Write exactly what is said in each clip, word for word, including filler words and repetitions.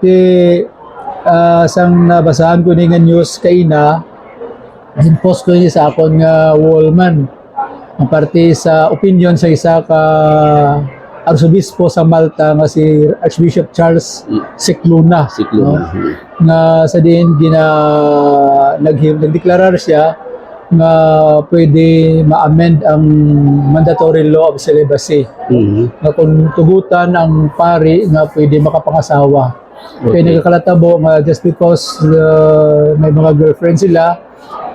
Kasi, ah, sang nabasahan ko ni nga news kaina, gin-post ko ni sa akon nga wall man. Ang parte sa opinion sa isa ka arsobispo sa Malta nga si Archbishop Charles Mm. Scicluna, Scicluna, no? Mm. Nga sa diin gina-, nag-, nagdeklarar siya nga pwede ma-amend ang mandatory law of celibacy. Mhm. Nga kung tugutan ang pari nga pwede makapangasawa. Kay Okay. nagakalatabo nga just because, uh, may mga girlfriend sila,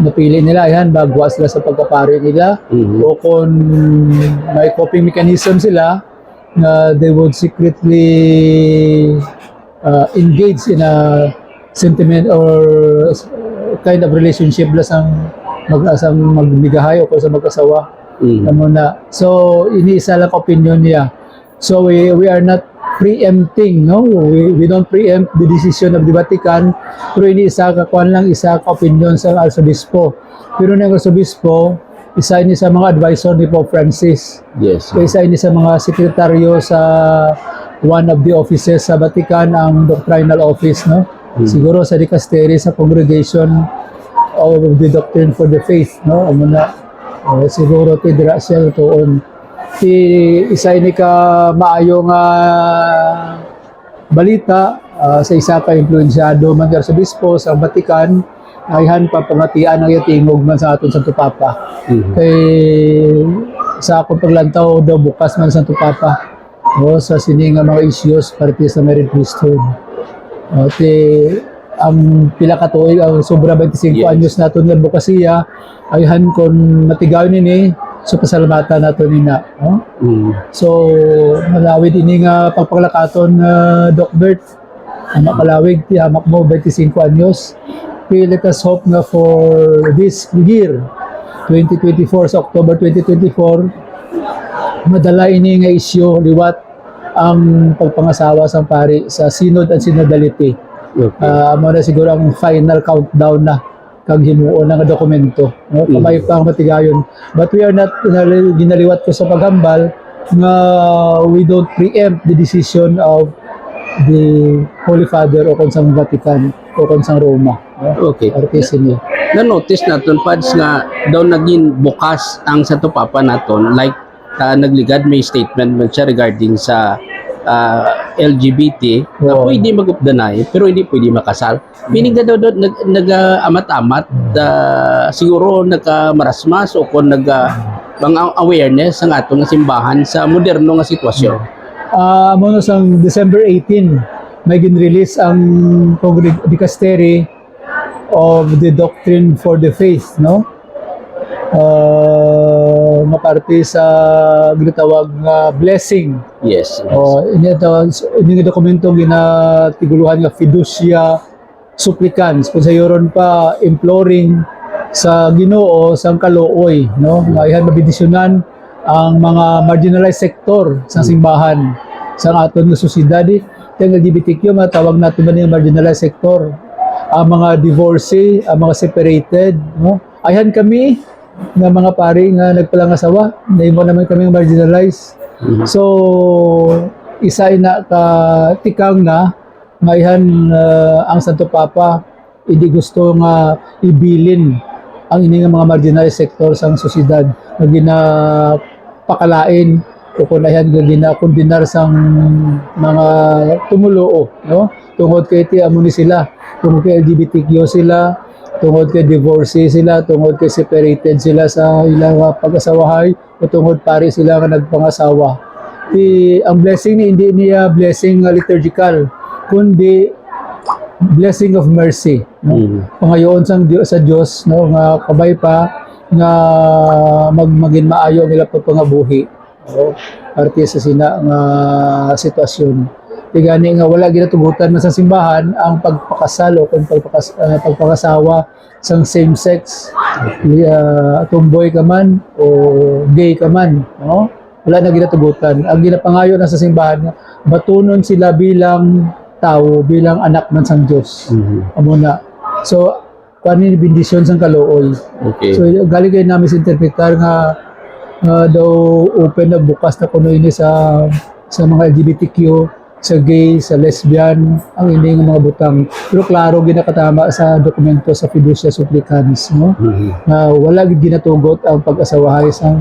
napili nila, ayan, magwa sila sa pagkapari nila, Mhm. o kung may coping mechanism sila, na they would secretly, uh, engage in a sentiment or s-, kind of relationship la sang mag-, sang magmigahay o sa mag-asawa. Mhm. Amo na. So, ini isa lang ka opinion niya. So, we, we are not preempting, no? We, we don't preempt the decision of the Vatican, pero ini isa ka, kuwan lang, isa ka opinion sa arsobispo. Pero ang arsobispo, isa ini sa mga advisor ni Pope Francis. Yes. Kay isa ini sa mga sekretaryo sa one of the offices sa Vatican, ang doctrinal office, no? Mm. Siguro sa dicasteri sa Congregation of the Doctrine for the Faith, no? Amo na, eh, siguro ti dira siya tuon. Ti isa ini ka maayo nga balita, ah, sa isa ka impluwensyado man nga arsobispo sa Vatican, ayhan pa pangatian ang iya tingog man sa aton Santo Papa. Mhm. Kay sa akong paglantaw daw, bukas man Santo Papa, o, sa sini nga mga issues parte sa married priesthood. O, ti, ang pila ka tuig, ang sobra twenty-cinco Yes. anyos naton nga adbokasiya, ayhan kon matigayon ini, so pasalamatan naton ina, no? Mm. So, malawid ini nga pagpanglakaton, ah, Doc Bert. Ang makalawig, ti hamak mo, twenty-cinco anyos. Ti, let us hope nga for this year, twenty twenty-four, sa October twenty twenty-four, madala ini nga isyu liwat ang pagpangasawa sang pari sa Synod and Synodality. Okay. Ah, amo na siguro ang final countdown na kag himuon na nga dokumento, no? Mm. Kamay pa ang matigayon. But we are not, ginali-, ginaliwat ko sa paghambal nga we don't preempt the decision of the Holy Father o kon sang Vatican o kon sang Roma, no? Okay. Parte sini. Na-notice naton, Pads, nga daw naging bukas ang Santo Papa naton, like, ah, nagligad, may statement man siya regarding sa, ah, L G B T, na Oo. pwede mag-updanay, pero hindi pwede makasal. Meaning nga daw, daw nag-, nag-, ah, amat-amat, Mm. ah, siguro nagkamarasmas o kung nag-, ah, mga awareness ang aton nga simbahan sa moderno nga sitwasyon. Ah, amo na sang December eighteen, may gin-release ang Congre-, Dicastery of the Doctrine for the Faith, no? Ah, nga parte sa ginatawag nga blessing. Yes, yes. O, ini ito, ini nga dokumento ginatigulohan nga Fiducia Supplicans, kung sayuron pa, imploring sa Ginoo sang kaluoy, no? Nga ayhan mabendisyonan ang mga marginalized sector sa Hmm. simbahan, sa aton nga sosyedad, eh. Kay ang L G B T Q, matawag naton man yung marginalized sector. Ang mga divorcee, ang mga separated, no? Ayhan kami nga mga pari nga nagpalangasawa, nahimo naman kami marginalized. Mhm. So, isa ina ka tikang na nga ayhan, ah, ang Santo Papa hindi gusto nga ibilin ang ini nga mga marginalized sector sang sosyedad nga ginapakalain o kung ayhan nga ginakondenar sang mga tumuluo, no? Tungod kay ti amo ni sila, tungod kay L G B T Q sila, tungod kay divorcee sila, tungod kay separated sila sa ilang, ah, pag-asawahay, o tungod pari sila nga nagpangasawa. Ti, ang blessing ni, hindi niya blessing nga liturgical, kundi blessing of mercy, no? Mm. Pangayoon sang Di-, sa Dios, no, nga kabay pa nga mag-, magin maayo ang ila pagpangabuhi, no? Parte sa sina nga sitwasyon. Ti gani nga wala ginatugutan man sa simbahan ang pagpakasal o kung pagpakas-, ah, pagpangasawa sang same sex, ah, tomboy ka man o gay ka man, no? Wala na ginatugutan. Ang ginapangayo na sa simbahan, batunon sila bilang tawo, bilang anak man sang Dios. Mhm. Amo na. So, kuan ni bendisyon sang kaluoy. Okay. So, galing kay namin sa interpretar nga, ah, daw open na, bukas na kuno ini sa, sa mga L G B T Q, sa gay, sa lesbian, ang ini nga mga butang. Pero klaro ginakatama sa dokumento sa Fiducia Supplicans, no? Mhm. Na wala gid ginatugot ang pag-asawahay sa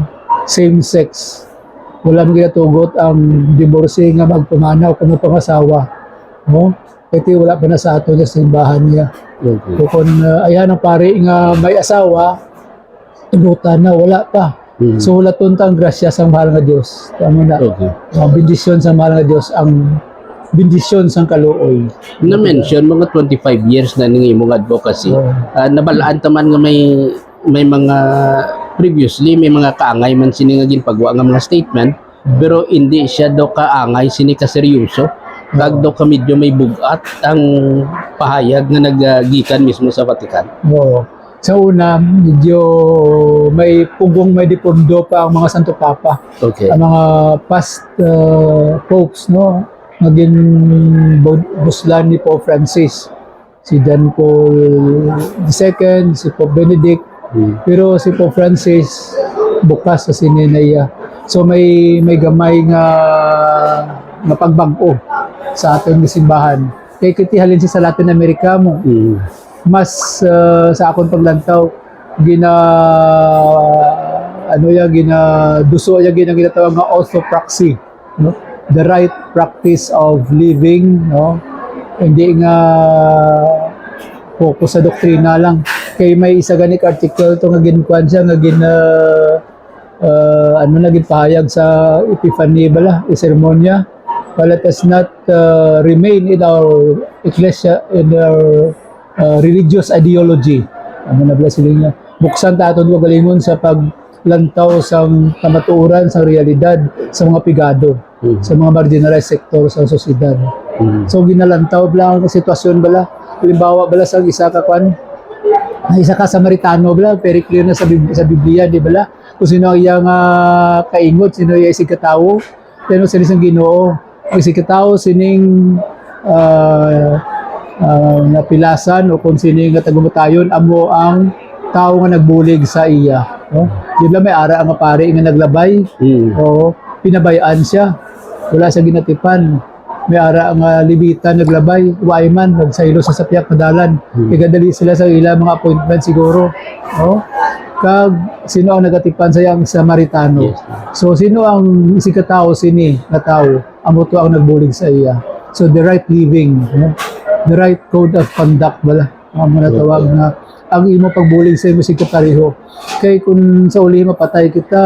same sex. Wala man ginatugot ang divorce nga magpamana o kung magpangasawa, no? Kay ti wala pa na sa aton sa simbahan niya. Okay. So kung, uh, ayan ang pari nga may asawa, tugutan na, wala pa. Mhm. So, hulaton ta ang grasya sang mahal nga Dios. Tama na. Okay. Ang bendisyon sa mahal nga Dios, ang bendisyon sang kaluoy. Na-mention, mga twenty-five years na ning imong advocacy. Oo. Ah, nabalaan ta man nga may, may mga, previously, may mga kaangay man sini nga ginpagwa nga mga statement, pero hindi siya daw kaangay sini kaseryoso. Kag Oo. daw ka medyo may bug-at ang pahayag nga naggikan mismo sa Vatican. Oo. Sa una, medyo may pugong, may dipondo pa ang mga Santo Papa. Okay. Ang mga past, uh, popes, no? Naging bu-, buslan ni Pope Francis. Si John Paul the second, si Pope Benedict. Hmm. Pero si Pope Francis, bukas sa sini na iya. So may, may gamay nga, nga pagbag-o sa aton nga simbahan. Kay kiti halin siya sa Latin America mo. Hmm. Mas, uh, sa akon paglantaw, gina-, ano ya, ginaduso ya, gina-, ginatawag nga orthopraxy, no? The right practice of living, no? Hindi nga focus sa doktrina lang. Kay may isa gani ka article to nga ginkuan siya, nga gina-, uh, ano na ginpahayag sa Epiphany bala, i-sermon niya, "But let us not, uh, remain in our ecclesia, in our, uh, religious ideology." Ano na bala sila nga, buksan ta aton kaugalingon sa paglantaw sa kamatuoran, sa realidad, sa mga pigado, Mhm. sa mga marginalized sector sa sosyedad. Mhm. So, ginalantaw bala ang sitwasyon bala. Halimbawa bala sa isa ka kwan, ang isa ka Samaritano bala, very clear na sa Bib-, sa Biblia, di bala? Kung sino ang iyang, ah, kaingot, sino ang iyang isigkatawo, pero sa isang Ginoo, ang isigkatawo sining, ah, ah, napilasan o kung sino nga tagumatayon, amo ang tawo nga nagbulig sa iya, no? Di ba may ara nga pari nga naglabay? Mm. Oo, pinabayaan siya. Wala siya ginatipan. May ara nga Levita naglabay, way man, nagsaylo sa sapiak nga dalan. Hmm. Igadali sila sa ila mga appointment siguro, no? Kag sino ang nagatipan sa iyang Samaritano? Yes. So, sino ang isigkatawo sini nga tawo? Amo to ang nagbulig sa iya. So, the right living, no? The right code of conduct bala ang mga tawag nga ang imo pagbulig sa imo sigkapareho. Kay kung sa uli mapatay kita,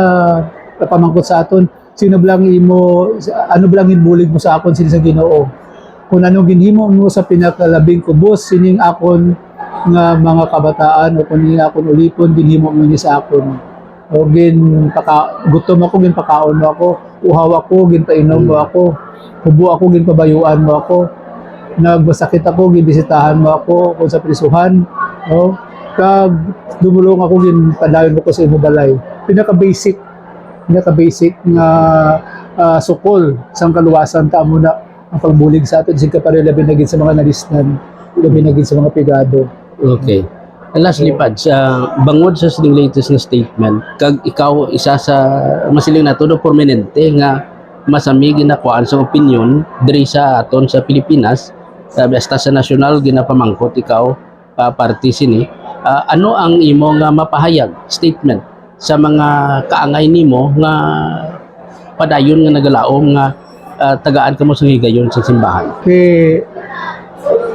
napamangkot sa aton, sino bala ang imo, ano bala ang ginbulig mo sa akon, sini sa Ginoo? Kung ano ginhimo mo sa pinakalabing kubos sining akon nga mga kabataan, o kung ini akon ulipon, ginhimo mo ini sa akon. O ginpaka-, gutom ako, ginpakaon mo ako, uhaw ako, ginpainom mo ako, hubo ako, ginpabayuan mo ako, nagmasakit ako, ginbisitahan mo ako, kung sa prisuhan, o, kag dumulong ako, ginpadayon mo ko sa imo balay. Pinaka-basic, pinaka-basic nga, ah, sukol sang kaluwasan ta amo na ang pagbulig sa aton, sigkapareho labi na gid sa mga nalisnan, labi na gid sa mga pigado. Okay. And lastly, Pads, ah, bangod sa sining latest nga statement, kag ikaw isa sa, masiling nato, no, prominente nga masami ginakuhaan sa opinyon diri sa aton sa Pilipinas, ah, basta sa nasyonal ginapamangkot ikaw, ah, parte sini. Ah, ano ang imo nga mapahayag, statement, sa mga kaangay nimo nga padayon nga nagalaom nga, ah, tagaan kamo sang higayon sa simbahan? Kay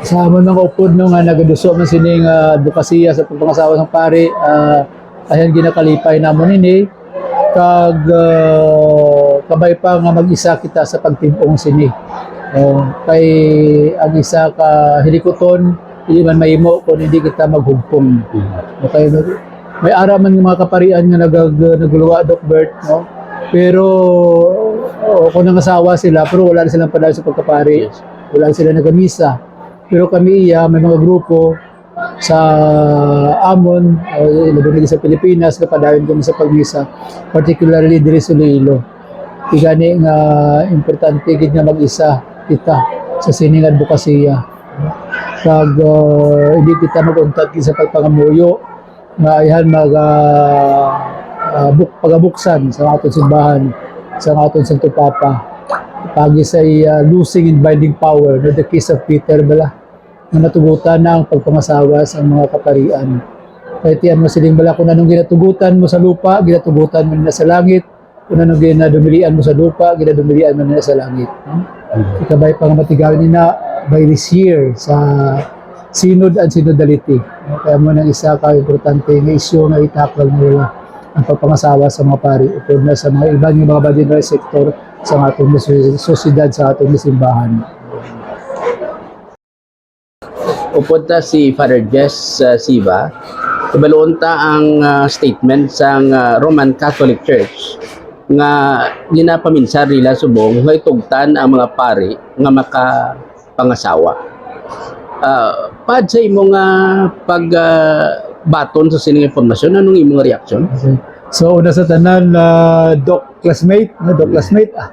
sa amon mga upod, no, nga nagaduso man sini nga adbokasiya sa pagpangasawa sang pari, ah, ayan, ginakalipay namon ini, kag, ah, kabay pa nga mag-isa kita sa pagtib-ong sini. Oh, kay ang isa ka hilikuton, dili man mahimo kung hindi kita maghugpong. Mhm. Okay, may ara man nga mga kaparian nga nagag-, nagluwa, Doc Bert, no? Pero, oh, kung nangasawa sila, pero wala na silang padayon sa pagkapari. Yes. Wala sila nagamisa. Pero kami iya, may mga grupo sa amon, eh, labi na sa Pilipinas, napadayon kami sa pagmisa, particularly diri sa Iloilo. Ti gani nga importante gid nga mag-isa kita sa sining adbokasiya. Kag, ah, hindi kita mag-untat gid sa pagpangamuyo nga ayhan mag, ah, ah, buk-, pagabuksan sa aton simbahan, sa aton Santo Papa. Pagi sa iya losing and binding power, no, the case of Peter bala, nga natugutan na ang pagpangasawa sa mga kaparian. Kay ti ang mga siling bala, kung anong ginatugutan mo sa lupa, ginatugutan mo na sa langit. Kung anong ginadumilian mo sa lupa, ginadumilian mo na sa langit. No? Ikabay pa nga matigayon ni na by this year sa synod and synodality. No? Kaya mo nang isa ka importante nga isyu nga itakal mo ang pagpangasawa sa mga pari, upod na sa mga iban nga mga body sector sa atong sosyedad, sa atong simbahan. Upod ta si Father Jess uh, Siva, ibaluon ta ang uh, statement sang uh, Roman Catholic Church nga ginapaminsar nila subong nga itugtan ang mga pari nga makapangasawa. Uh, paad sa imo nga pag uh, baton sa sining impormasyon, anong imong reaksyon? Okay. So, una sa tanan, uh, Doc classmate, no, Doc classmate, ah,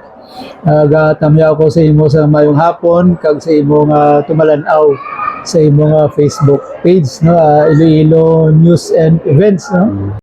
nagatamya ako sa imo sa mayong hapon kag sa imo nga tumalan-aw sa imo nga Facebook page, no, uh, Iloilo News and Events, no.